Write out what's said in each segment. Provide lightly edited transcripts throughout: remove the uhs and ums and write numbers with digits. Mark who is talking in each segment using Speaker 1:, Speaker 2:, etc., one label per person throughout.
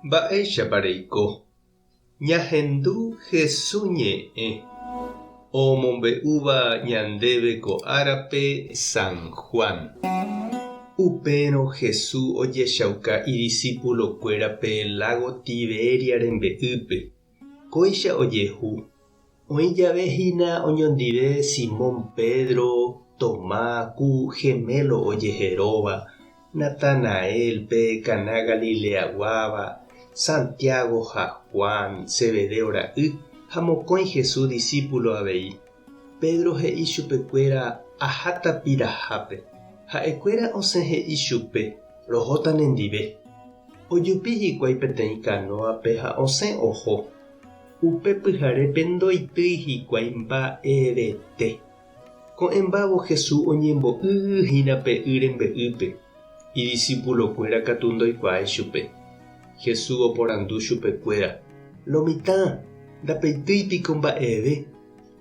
Speaker 1: Mba'éichapa reiko? Ñahendu Hesu ñe'ẽ omombe'úva ñandéve ko árape San Juan. Upérõ Hesu ojechauka idisípulokuérape lágo Tiberia rembe'ýpe. Kóicha ojehu, Oĩ jave hína oñondive Simón Pedro, Tomá, ku Gemelo ojeheróva, Natanael, pe Caná Galileaguáva, Santiago ha Juan, Zebedeo ra'y, ha mokõi Jesús disípulo avei. Pedro he'i chupekuéra, Aháta pirahápe. Ha'ekuéra osẽ he'i chupe, Rohóta nendive. Ojupi hikuái peteĩ kanóape ha osẽ oho. Upe pyharépe ndoitýi hikuái mba'evete. Ko'ẽmbávo Jesús oñembo'y hína pe y rembe'ýpe, idisipulokuéra katu ndoikuaái chupe. Jesús oporandu chupekuéra, Lo mitã, ndapeitýi piko mba'eve?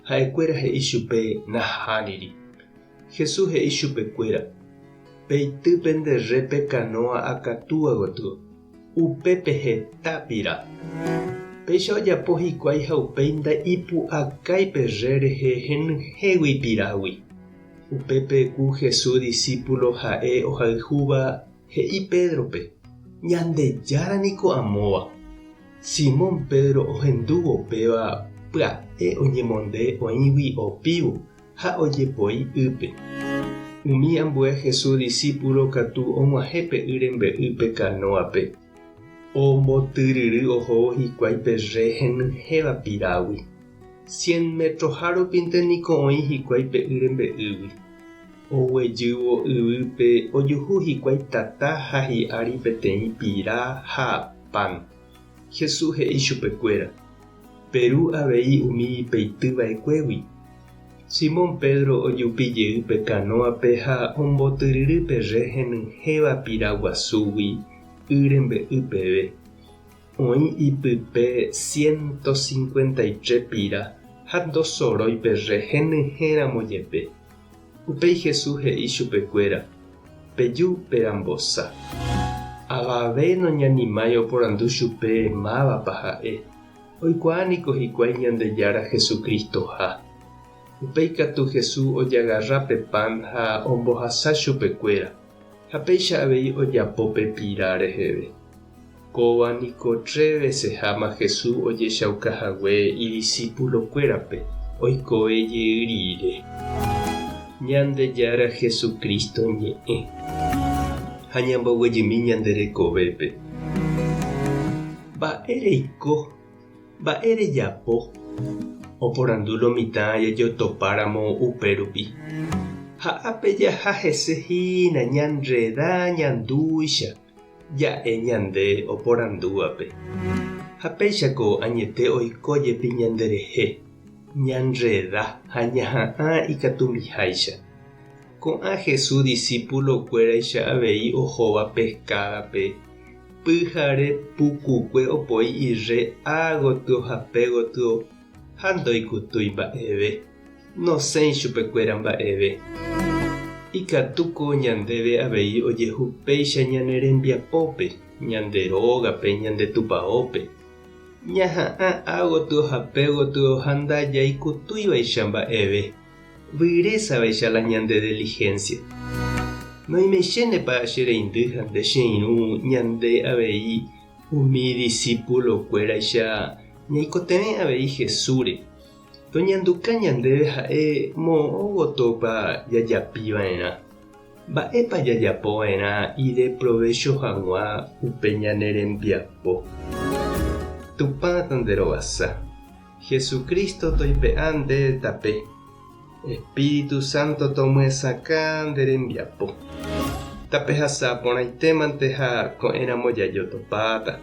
Speaker 1: Ha'ekuéra he'i chupe, Nahániri. Jesús he'i chupekuéra, Peity pende rre pe kanóa akatúa gotyo. Upépe heta pira. Péicha ojapo hikuái ha upéi nda'ipu'akái pe rre rehe henyhẽgui pirágui. Upépe ku Jesús disípulo ha'e ohayhúva he'i Pédrope, Ñandejára niko amóva. Simón Pedro ohendúvo upéva pya'e oñemonde oĩgui opívo ha ojepoi ýpe. Umi ambue Jesús disípulo katu og̃uahẽ pe y rembe'ýpe kanóape. Ombotyryry ohóvo hikuái pe rre henyhẽva pirágui. Cien metroha rupínte niko oĩ hikuái pe y rembe'ýgui. Oguejývo yvýpe ojuhu hikuái tata ha hi'ári peteĩ pira ha pan. Jesús he'i chupekuéra, Peru avei umi peity va'ekuégui. Simón Pedro ojupi jey pe kanóape ha ombotyryry pe rre henyhẽva pira guasúgui y rembe'y peve. Oĩ ipype ciento cincuenta y tres pira ha ndosorói pe rre henyhẽ ramo jepe. Upéi Jesús he'i chupekuéra, Peju perambosa. Avave noñanimái oporandu chupe mávapa ha'e, oikuaa niko hikuái Ñandejára Jesucristoha. Upéi katu Jesús ojagarra pe pan ha ombohasa chupekuéra, ha péicha avei ojapo pe pira reheve. Kóva niko tre veseháma Jesús ojechauka hague idisipulokuérape oikove jey rire. Ñandejára Jesucristo ñe'ẽ. Ha ñamboguejymi ñande rekovépe. Mba'e reiko? Mba'e rejapo? Oporandu lo mitã jajotopáramo upérupi. Ha ápe jaha hese hína ñanreda ñandúicha. Ja'e ñande oporandúvape. Ha péichako añete oiko jepi ñanderehe, ñanreda ha ñaha'ã ikatumiháicha. Ko'ã Jesús disípulo-kuéraicha avei ohóva peskádape, pyhare pukukue opoi irre ágotyo ha pégotyo ha ndoikutúi mba'eve. Nosẽi chupekuéra mba'eve. Ikatúko ñandéve avei ojehu péicha ñane rembiapópe, ñande rógape, ñande tupaópe. Ñaha'ã ágotyo ha pégotyo ha ndajaikutúivaicha mba'eve, vyrésavaicha la ñande diligencia. Noimeichénepa che reindy ha nde che irũ ñande avei umi disípulokuéraicha ñaikotevẽ avei Jesúsre. Toñanduka ñandéve ha'e moõ gotyopa jajapi va'erã. Mba'épa jajapo va'erã ideprovécho hag̃ua upe ñane rembiapo? Tupã tanderovasa. Jesucristo toipe'a nde tape. Espíritu Santo tomyesakã nde rembiapo. Tapehasa porãitémante ha ko'ẽramo jajotopáta.